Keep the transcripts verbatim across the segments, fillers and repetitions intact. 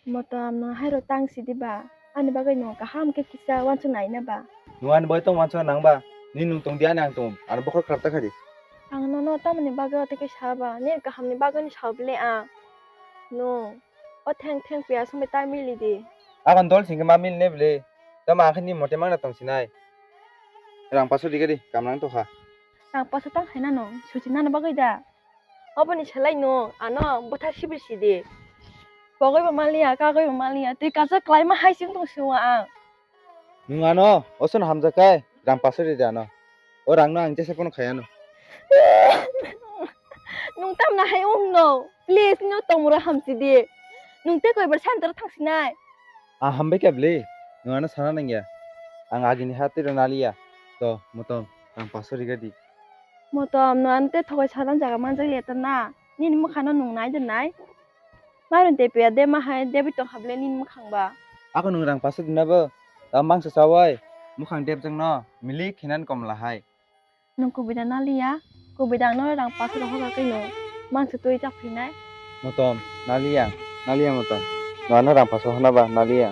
Motom, nwng hairo tang sidi ba? Ani bagwi nwng kaham khe kisa uansuk nai na ba? Nwng ani bagwi tong uansuk nang ba? Nini nwng tong di, ani ang tong, ano bokhorok kharap ta kha di. Ang nono tamoni bagwi o tei khe sa ba? Nini kahamni bagwino sa bile ang. Nwng o theng theng piya songwi ta mili di. Akon dol singkhe ma mili ne bile. Tamo ang khe nini mote mangna tong sinai. Rang paso rikha di, kamnang tokha. Rang paso tang khaina nwng, suchi nani bagwi da? Oboni selai nwng ano bwthar sibir sidi. Pogwi bo maliya, kagwi bo maliya, twi kaisa kwlaima hai sing tong sio ang. Nwng ano oson hamjak kai, rang paso ridi ano. O rangno ang jesa phano khai ano. Nwng tamna hai wngno? Please, nini tongmura hamsidi. Nwng tei koibar santaro thangsinai. Ang hambai kha bwle, nwng ano sana nangya. Ang agini ha twi rw naliya. To, Motom, rang paso rikha di. Motom, nwng ano tei thokai sana jaga manjak liya ta na? Nini mwkhano nwng nai de nai? Mairum tei piya de ma hai debwi tong kha bwle nini mwkhang ba? Ako nwng rang paso di na bo? Ta mangsa chawai, mwkhang debjak no, milik khe nani komla hai. Nwng kubui da naliya, kubui da ang no rang paso rok hoka khe nwng mangsa twi chak phinai. Motom, naliya, naliya Motom. Nwng ano rang paso hona ba, naliya.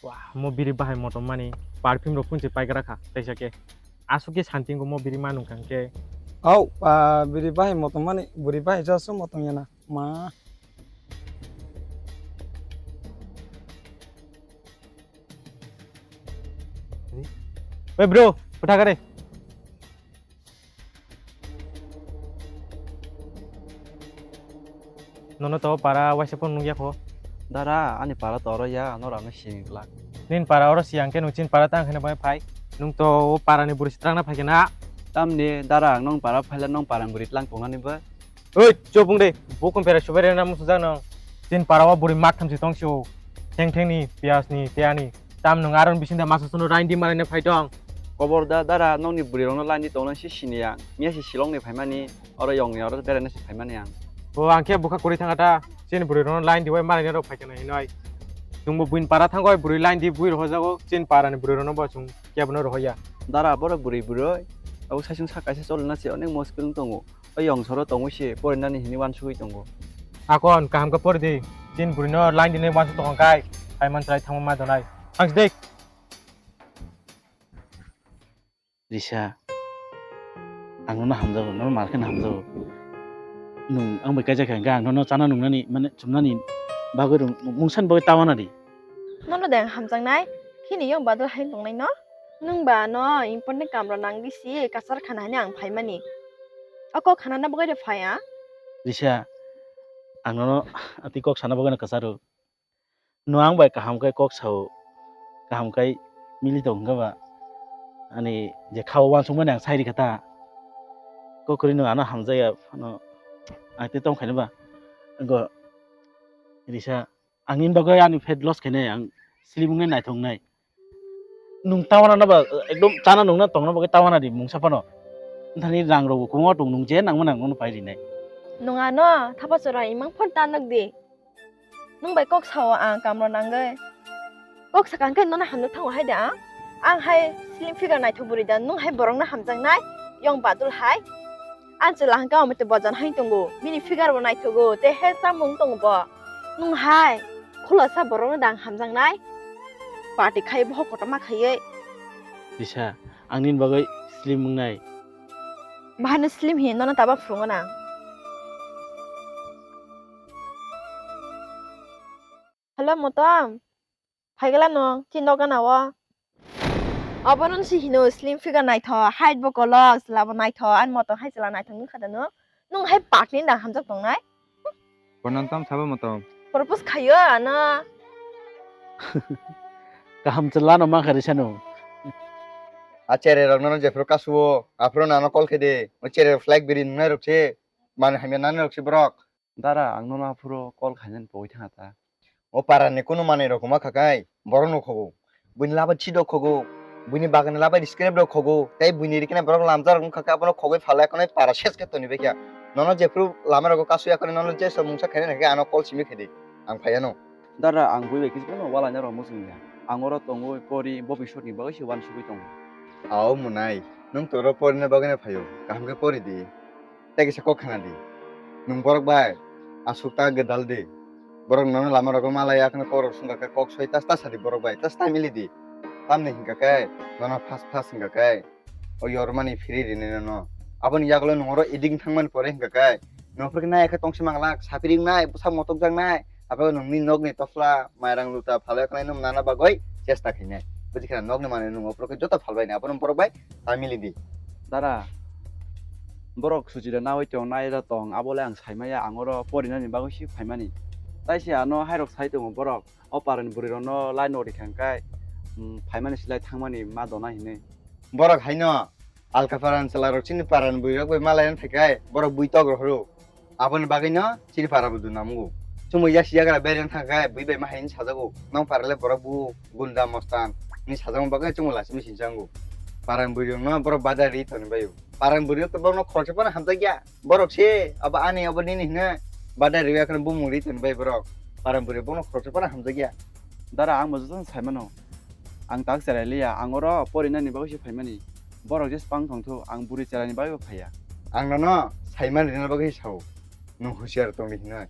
Wah, mo biri bahai Motom mani perfume rok phunsi paigra kha, teisa khe. Aswk khe santi wngkha mo biri manung kha hwnkhe. Au, ah, biri bahai Motom mani, buri bahai jaso Motom yana. Ma. Oi bro, phuta kare. Nono to para waisa phone nukya kho. Dara, ani para to oro ya, ano rano sini glak. Nin para oro siya hwnkhe nwng chini para tang kheno bai phai. Nwng to o para ni buri sitrang na phai khe na. Tamni dara, ang nong para phaila nong para ni buri tlang tongnani bai. Oi, chupung de, bukung pera subere na musujak nong. Chini para o buri mak thamsi tong sio. Theng theng ni, piyas ni, teya ni. Tam nwng aron bising da masa sunu rain di maraine phai tong. Kobor da dara nongni bwrwi rokno line di tongna si sini ya. Miya si Shillong ni phaimani, oro yong ni oro beraina si phaimani ang. O ang khe bwkha kwrwi thangkha ta, chini bwrwi rokno line di wai maraine rok phaikha na hinoi. Chwngbo buini para thangkha wai bwrwi line di bui rohojago, chini para ni bwrwi rokno bo chwng kebono rohoya. Dara borok bwrwi bwrwi, abo saichung sa kaisa cholna se onek moskil wng tongo. O yong soro tongwi se porinani hinwi wansugwi tongo. Akon kaham khe pori di, chini bwrwi no line di nai wansuk tongkha kai, phaiman chwrai thangma ma donai. Ang se dei. Risa, ang nono hamjago, nono mar khe hamjago. Nwng ang bai kaijak kha hwnkhe ang nono chana nungnani, mane chumnani bagwi rwng, mungsa ni bagwi ta wana di. Nono de ang hamjaknai, khini yong badol hai tongnai no? Nwng ba no important kam rok nang di si, kasar khana hwnwi ang phaimani. O kok khana na bagwi de phai ang? Risa, ang nono atwi kok sana bagwi no kwcharo. No ang bai kaham khe kok sao, kaham khe mili tong hwnkhe ba ani je khao uansukmani ang sai rikha ta. Kok kwrwi no ano hamjakya phano ang tei tong khaini ba. Wngkha Risa, ang nini bagwi ani fat loss khainai, ang slim wngnai naithok wngnai. Nwng tawana na ba ekdom chana nungna tongna bagwi tawana di mungsa phano. Nthani rang rok bo kwbangma tong, nwng je nangma nang nono pai rinai. Nwng ano thapa chora imang phone ta nuk di. Nwng bai kok sao ang kamro nangwi. Kok sakang khe nono hamjak thango hai da ang. Ang hai slim figure naithok bwrwi da, nwng hai borokno hamjaknai, yong badul hai. Ang chwla hwnkhe omo tei bojan hai tongo, bini figure bo naithogo, tei handsome wng tongo bo. Nwng hai khulasa borokno da ang hamjaknai? Party khai bohok kotorma khaiwi. Risa, ang nini bagwi slim wngnai. Bahai no slim hinwi nono taba phurungo na. Hello, Motom. Phaigala no, chini nok gana o. Obono si hino slim figure naitho, height bo kolok, chwla bo naitho, ani Motom hai chwla naithok nukha da no. Nwng hai pakni da hamjak tongnai. Bono tam sabo Motom. Propose khayo ano. Kaham chwla no mankha Risa no. A chere rok no jephru kasuo, aphuru nano call khe de. O chere flag biri nungnai rok se, man hamya nani rok se borok. Dara, ang nono aphuru call khainani pogwi thangkha ta. O parani kunu manwi rok wngma kha kai, borok no khogo. Buini laba chidok khogo, buini bagani laba scrap rok khogo, tei buini rikina borok lamjak rok wngkha khe abono khogwi phalai khonai para ses khe toni bai kha. Nono jephru lama rogo kasuya khonai nono jesa mungsa khainani khe ano call simi khe di, ang phaiya no. Dara, ang bui bai kisa phano walaina rw muchung ya. Ang oro tongwi pori bobiswt ni bagwi se uansugwi tongo. Ao mwnai, nwng to oro porina bagwi no phaio, kaham khe pori di. Tei kisa kok khna di. Nwng borok bai aswk ta gwdal di. Borok nono lama rogo malaya kheno kok rok swngkha khe kok soi tas ta sa di borok bai, tas ta mili di. Tamni hinkha khe nono fast fast hinkha khe o yormani phiri rini nono. Aboni yagulo nwng oro eding thangmani pore hinkha khe nwng phwrwngkhe nai khe tongsi manglak, sapiri wngnai, bwsak motokjaknai, abo nwngni nokni tofla, mairang luta phalwi khlaino nana bagwi chesta khainai. Buji khna nokni manwi nwng ophuru khe joto phalbainai, abono borok bai ta mili di. Dara, borok suchida nawi tong, nai da tong, abole ang saimaya, ang oro porinani bagwi si phaimani. Tai se ano hairok sai tongo borok, o parani bwrwi rokno line no rikha hwnkhe, um, phaimani silai thangmani ma dona hinwi. Borok haino alka parani chwla rok chini parani bwrwi rok bai malai phaikhe borok bui tok rohoro. Aboni bagwino chini para bo duna mungo. Chumui yasi yagra bereng thangkhe bui bai ma haini sajago. Nong parale borok bu gunda mostan ni sajagma bagwi chumui lachimui sinjango. Parang bwrwi rokno borok badari toni baio. Parang bwrwi rok to borokno khoroksa phano hamjakya. Borok se abo ani abo nini hino badari rwi akheno bumung ri toni bai borok. Parang bwrwi rok borokno khoroksa phano hamjakya. Dara, ang bo jotono saimano. Ang tak cherai liya, ang oro porinani bagwi se phaimani. Borok jespang tongthu, ang bwrwi cheraini bagwi bo phaiya. Ang nono saiman rina bagwi sao, nwng husiar tongdi hinwi.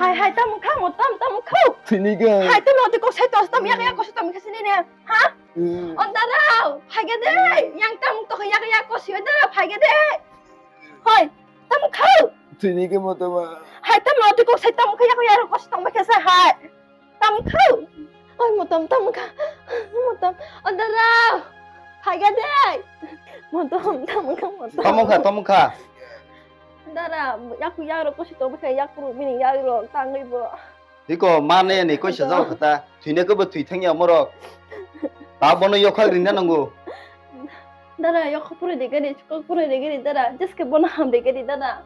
Hai, hai, tamo kha, mo tam, tamo kha. Sini kha. Hai, tamo oti kok sai tos, tam yak yak kok sai tam kha sini ne. Ha? O dara, phai khe de. Yang tam to yak yak kok sai dara, phai khe de. Hoi, tamo kha. Sini kha mo tama. Hai, tamo oti kok sai tam kha yak yak kok sai tam kha sai hai. Tamo kha. Oi, motom, tamo kha. Motom. O dara. Phai khe de. Motom, tamo kha, motom. Tamo kha, tamo kha. Dara, yaku yarok kosi to bwkha yaku bini yarok tangwi bo. Iko mane ni koisa jao khata. Thwina khe bo thwi thangya morok. Ta bono yokhak rinna nango. Dara, yokhak puri de gari, chukak puri de gari, dara. Jeske bono ham de gari, dara.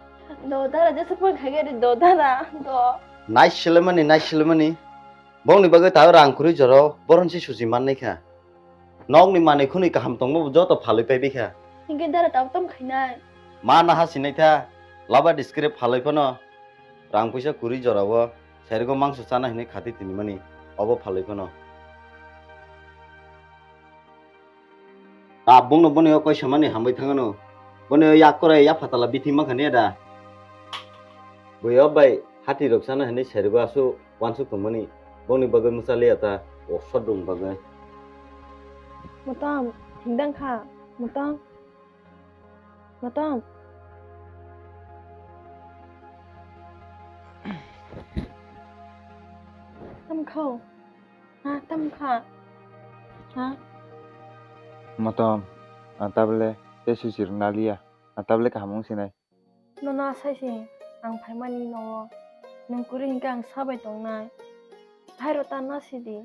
Do, dara, jeske puri khai gari, do, dara. Do. Nai silemani, nai silemani. Bongni bagwi ta rang kwrwi jora, boron si suji mannai kha. Nokni manwi khwnwi kaham tongma bo joto phalwi paibai kha. Hinkhe dara tabuk tamo khainai? Ma naha sinai tha, laba discrep phalwi phano rang puisa kwrwi jorao sarigo mangso chana hinwi khati tinimani obo phalwi phano. Tabukno boni o koisamani hambai thangano. Boni o yak korai yak phatala bithi mankha ne da. Bui o bai hati rok chana hinwi sarigo asu. Wansuk tongmani, bongni bagwi mwchaliya ta, o sodrung bagwi. Motom, hingdang kha, motom, motom. Tam kha, ha, tam kha, ha. Motom, ang tabole tei sisir naliya, ang tabole kaham wng sinai. Nono asai se ang phaimani nogo nwng kwrwi hinkhe ang sabai tongnai. Hairo ta nasidi.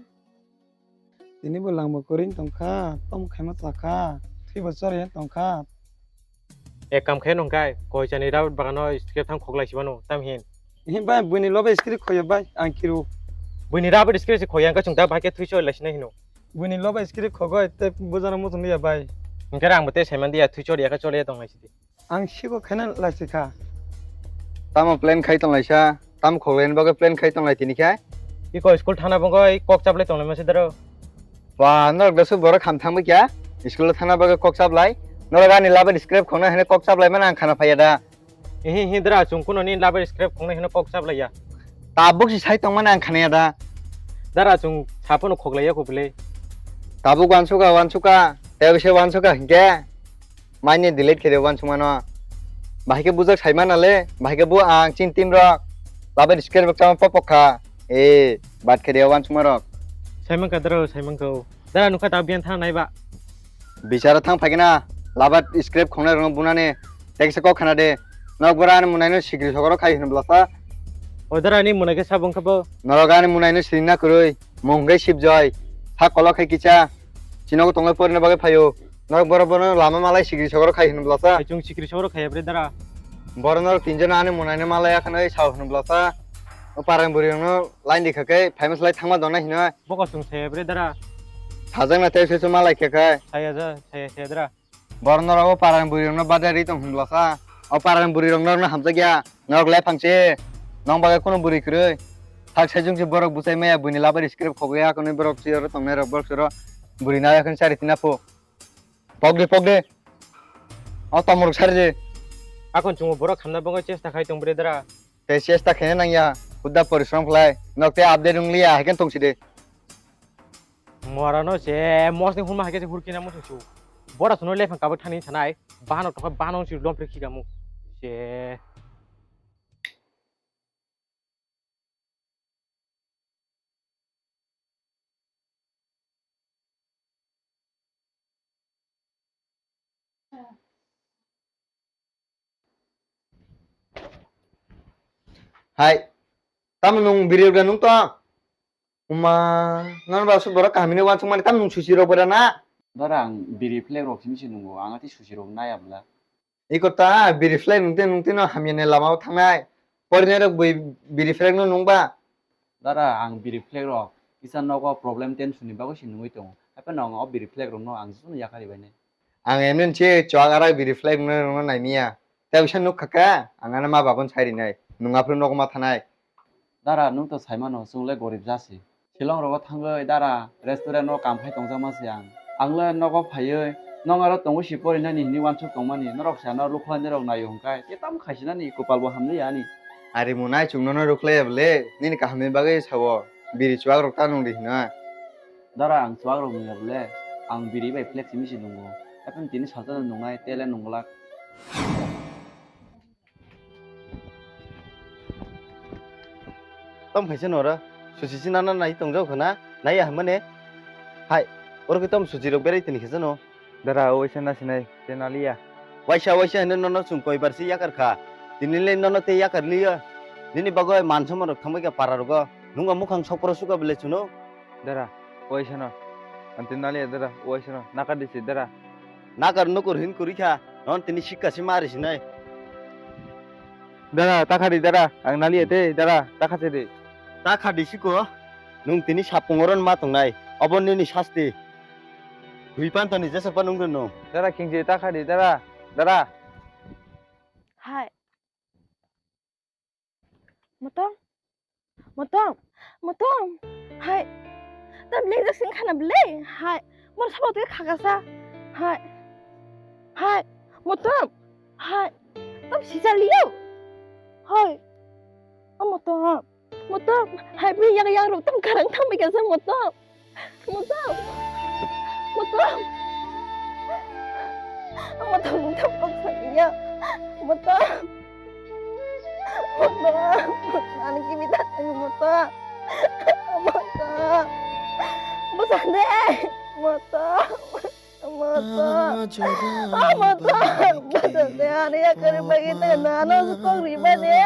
Tini bo langbo kwrwi tongkha, tom khaima chakha, thwibo chorwi tongkha. Ek kam khe nongkhai, koichani rubber bagano script thang khoklai sibano, tam hin. Hin bai, buini lobe script khoyo bai, ang kiru. Buini rubber script se khoya, angka chungta bai khe thwi chorwi lai sinai hino. Buini lobe script khogoi, te bujana muchung liya bai. Hinkhe ang bo te saiman diya, thwi chorwi ya khe chorwi ya tong lai sidi. Ang siko khaina laisi kha. Tamo plan khai tong laisa? Tamo khoglaini bagwi plan khai tong lai tini khe? Iko school thana bagwi kok chaplai tong lai masi daro. Wa, norok dasu borok ham thangbai kya? School thana bagwi kok chaplai? Norok ani laban scrap khogna hene kok chaplai mana ang khana phaiya da. Ehe, he dara chung kuno ni laban scrap khogna hene kok chaplai ya. Tabuk si sai tong mana ang khana ya da. Dara chung sapono khoglai ya khobile. Tabuk wansuka, wansuka. Tei bise wansuka hinkhe. Maini delete khe de wansukmano. Bahai khe bujak sai mana le, bahai khe bo ang chini team rok. Labai scrap rok chama popok kha. E, bat khe de wansukma rok. Saimang ka daro, saimang ka o. Dara nukha ta biyan thang nai ba. Bichara thang phai khe na. Labat scrap khongnai rok bunani. Teksa kok khana de. Nok bora ani munai no sikri sokoro khai hwn blasa. O dara ni munai khe sabung kha bo. Norok ani munai no sini na kwrwi. Mung khe sibjoi. Sa kolok khe kicha. Chinogo tonglai porina bagwi phaio. Norok borok bono lama malai sikri sogoro khai hwnwi bwlasa. Hai chwng sikri sogoro khaiya bre dara. Borok norok tinjon ani munaino malai akhano ei sao hwnwi bwlasa. O parang bwrwi rokno line di khakai phaima slai thangma dona hino. Boko chwng saya bre dara. Sajak na tei se malai khakai. Saya ja, saya, saya dara. Borok norok o parang bwrwi rokno badari tong hwnwi bwlasa. O parang bwrwi rok norokno hamjak ya. Norok le phangse. Nong bagwi kuno bwrwi kwrwi. Thak sai chwng se borok bwsai maya buini labari script khogwi akhano borok se oro tongnai rok borok se oro bwrwi na akhano chari tina pho. Pok de, pok de. O tomorok sari de. Akon chungo borok hamna bagwi chesta khai tong bre dara. Tei chesta khaina nangya. Hudda porishrom khlai. Nok tei update wng liya, hai khe tong si de. Mora no se mosni hunma hai khe se hurkina muchung su. Bora suno lephang kabuk thani sanai. Bahano tokha bahano si lom phri khika mu. Se. Hai, tamo nung biri rok nung tong? Uma, non ba su borok kaham ni wansuk mani tamo nung susi rok bera na? Dara ang biri flag rok simi si nungo, ang ati susi rok naya bla. Iko ta biri flag nungte nungte no hamya ni lama o thangnai. Porinai rok bui biri flag no nungba. Dara, ang biri flag rok kisa nogo problem tension ni bagwi se nungwi tongo. Hape no ang o biri flag rok no ang jotono yakarwi bainai. Ang emni se chuak arak biri flag no nungna naimiya. Tei bisa nuk khaka, ang ano ma babon sai rinai. Nung aphuru nogo ma thanai. Dara, nwng to sai mano, chwng le gorib jasi. Shillong rogo thangwi dara restaurant o kam khai tongjakma se ang. Ang le nogo phaiwi nwng aro tongwi si porinani hinwi uansuk tongmani, norok se ano rukhlaini rok naio hwnkhe, tei tamo khaisinani, kopal bo hamliya ani. Ari munai chwng nono rukhlaiya bwle, nini kahamni bagwi sao, biri chuak rok ta nung di hino. Dara, ang chuak rok nungya bwle, ang biri bai flag simi se nungo, hapheno tini salsa no nungnai, tei le nung glak. Tom khaisa nora, susi si nana nai tongjak khana, nai ya hamane. Hai, oro khe tom susi rok berai tini khaisa no. Dara, o waisa na sinai, te naliya. Waisa, waisa hino nono chwng koibar si yakar kha. Tini le nono te yakar liya. Nini bagwi man somon rok thangbai kha para rogo. Nungwa mukhang sokporo suka bele chuno. Dara, o waisa no. Ang te naliya dara, o waisa no. Nakar di si dara. Nakar nukur hin kuri kha. Non tini sikka si mari sinai. Dara, ta kha di, dara. Ang naliya tei, dara, ta kha se di. Ta kha di siko. Nwng tini sapung oron ma tongnai. Obo nini sasti. Hui pan toni jesa pan wng nwng. Dara, khingje ta kha di, dara. Dara. Hai. Motom. Motom. Motom. Hai. Tam leng jak sing khana bele. Hai. Mor sabo twi khakasa. Hai. Hai. Motom. Hai. Tam sija liyo. Hai. O motom. Motom. Hai bini yang yang rok tam karang thang bai kasa motom. Motom. Motom. Motom, motom, kok sakya. Motom. Motom. Ani kimi ta motom. Motom. Basa de. Motom. Motom. Ah, motom. Motom de ani ya kare bagi te nano kok riba de.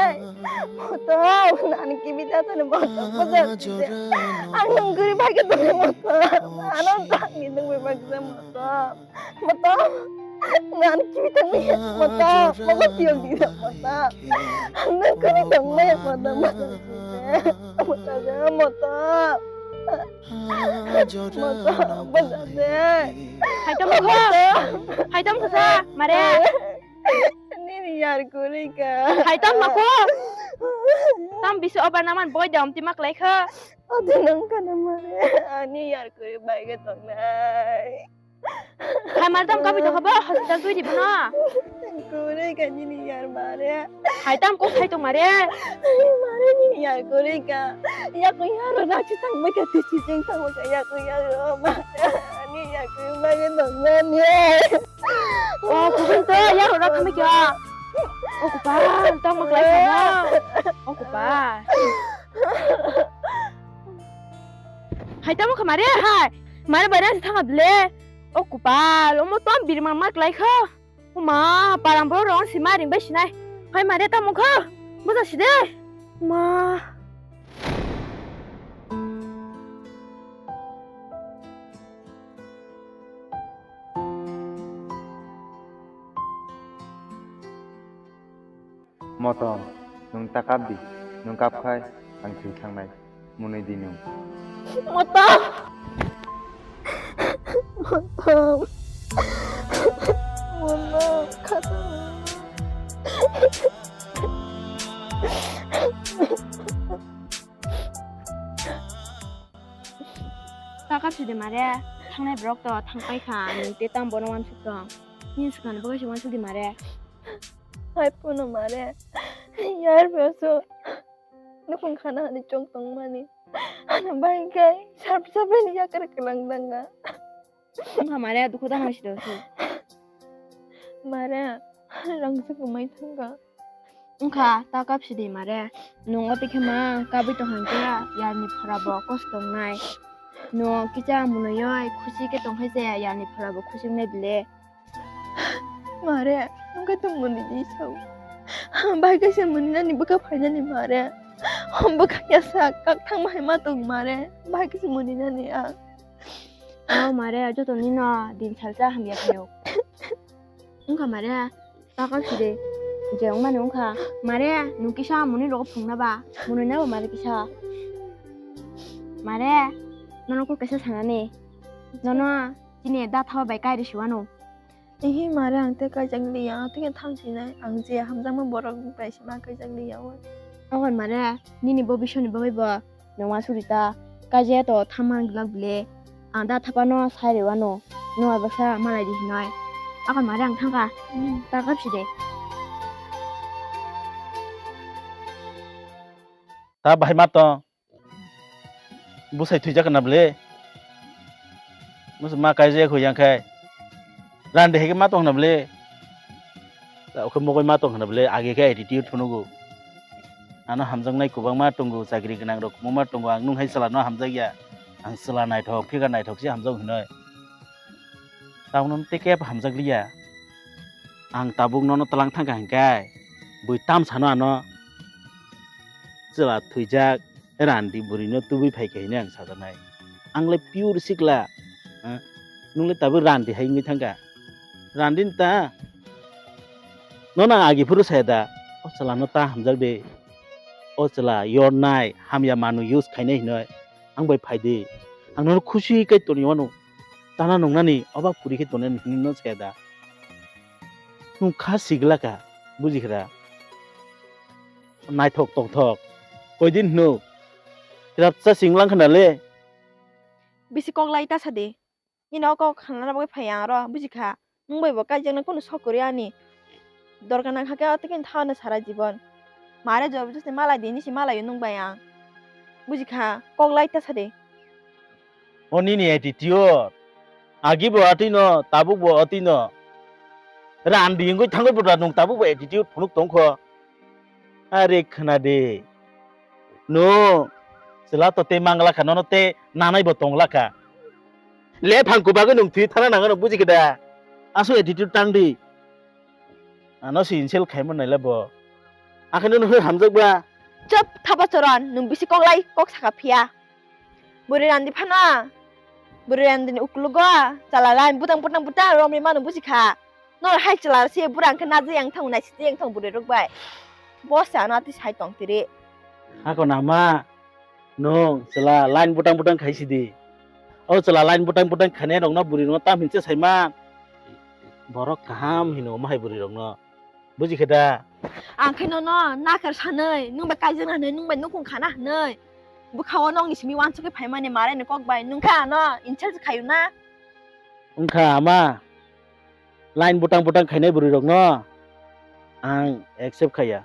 Motom. Ani kimi ta motom. Basa de. Ang nung kare bagi te motom. Ano tak ni nung bagi te motom. Motom. Ngan kita ni motom. Mogo tiok di motom. Nang kami dong me motom. Motom, motom. Motom, motom. Hai tam ko. Hai tam ko sa mare. Nini yar kurika. Hai tam ko. Tam bisi obar naman boy dam timak lai kha. Ate nang kana mare. Ani yar kuri bai ga tong nai. Hai mar tam kabi tokha bo hospital twi di bono. Kure ka nini yar mare. Hai tam ko hai tong mare. Mare nini yar kure ka. Ya ko yar ro na chi tang mai ka ti chi jing tang mai ka ya ko yar ro mare. Ani ya ko mai ka tong mare. O kuben to ya ro ra kami kya. O kupa tam mak lai kama. O kupa. Hai tamo kha mare hai. Mare bai na thanga ble. O kupal, omo tom birma mak lai kha. O ma, parang bro rong si ma ring bai sinai. Hai mare tamo kha. Buja si de. Ma. Motom, nwng ta kap di, nwng kap khai ang thwi thangnai, mwnwi di nwng. Motom! Motom! Motom, khata. Ta kap sidi mare, thangnai borok to thangpai kha, nwng tei tamo bono uansuk tong. Nini swkang ni bagwi se uansuk di mare. Hai phano mare, yar phaso nukhung khana hani chong tongmani. Ano bai khai sap sap ni yakar kwlang danga. Wngkha mare, dukhu da nang sidi se. Mare, rang se kwmai thangkha. Wngkha, ta kap sidi mare. Nwng o twi khe ma kabwi tong hwn khe yarni phora bo kosto wngnai. Nwng kisa mwnwi oi khusi khe tong khe se yarni phora bo khusi wngnai bile. Mare, nwng khe tong mwnwi di sao. Bai khe se mwnwi nani bwkha phainani mare. Bwkha ya sa kak thang ma hai ma tong mare. Bai khe se mwnwi nani ang. O mare, joto nino din salsa hamya phaio. Wngkha mare, ta kap sidi. Je wngmani wngkha. Mare, nwng kisa mwnwi rogo phungna ba. Mwnwi na ba mare kisa. Mare, nono kok kaisa sanani. Nono chini da thaba bai kairi siwano. Ehe mare, ang tei kaijak liya, ang tei thang sinai. Ang je hamjakma borok bai se ma kaijak liya o. Ogon mare, nini bo bisoni bagwi bo. Nwng uansuk di ta, kaijaya to thamma glak bile. Ang da thapano sai rwano. Nwng bai baksa malai di hinoi. Akon mare ang thangkha. Hmm, ta kap sidi. Ta bahai ma tong. Bwsai thwijak na bile. Bwsai ma kaijaya kho yang khai. Randi hai khe ma tong na bile. Ta o khe mogoi ma tong na bile. Age khe attitude phunugo. Ano hamjaknai kwbangma tongo, chakri gwnang rok kwbangma tongo, ang nwng hai chwla no hamjakya. Ang chwla naithok, phiga naithok se hamjak hinoi. Tabukno tei kebo hamjakliya. Ang tabuk nono twlang thangkha hinkai, bui tam sano ano chwla thwijak, randi bwrwino tubui phaikha hinwi ang sajaknai. Anglai pure sikla, ha? Nwnglai tabuk randi hai wngwi thangkha. Randi ta? Nono ang agi phuru saya da, o chwla no ta hamjak de. O chwla yornai, hamya manwi use khainai hinoi ang bai phai di. Ang nono khusi kai toni wano. Tana nungnani oba puri khe tongnai hinwi no saya da. Nwng kha sigla kha, buji kha da. Naithok tongthok. Koidin hino. Kirap cha singlang khna le. Bisi kok lai ta sadi. Nini o kok khanana bagwi phai ang aro, buji kha. Nwng bai bo kaijaknai kunu sok kwrwi ani. Dorkar nang kha khe o tei khe thano sara jibon. Mare jor jeste malai di, nisi malai o nwng bai ang. Buji kha, kok lai ta sadi. O nini attitude. Agi bo atwi no, tabuk bo atwi no. Randi wngwi thangwi bo da nwng tabuk bo attitude phunuk tong kho. Are khna de. No, chwla to tei mangla kha, nono tei nanai bo tongla kha. Le phang kubagwi nwng thwi thana nango, nwng buji khe da? Aswk attitude tang di. Ano si insult khaima naila bo. Akhai nwng hamjak ba? Chop, thapa choron, nwng bisi kok lai, kok saka phiya. Bwrwi randi phano, bwrwi randini ukulugo, chala line butang, butang, butang, romwi mano buji kha. Nor hai chwla se bwrang khe naji yang thang, naisiti yang thang bwrwi rok bai. Bo se ano ati sai tong tiri. Ako nama, nung chwla line butang butang khai sidi. O chwla line butang butang khainai rokno bwrwi rokno tam hinse saiman. Borok kaham hino omo hai bwrwi rokno. Buji khe da? Ang khe nono nakar sanai, nung bai kaijak na hinui, nung bai nukung khana hinui. Bwkha o nokni simi uansukwi phaimani mare ni kok bai, nung khe ano insult khayu na? Wngkha ama, line butang butang khainai bwrwi rokno ang accept khaiya.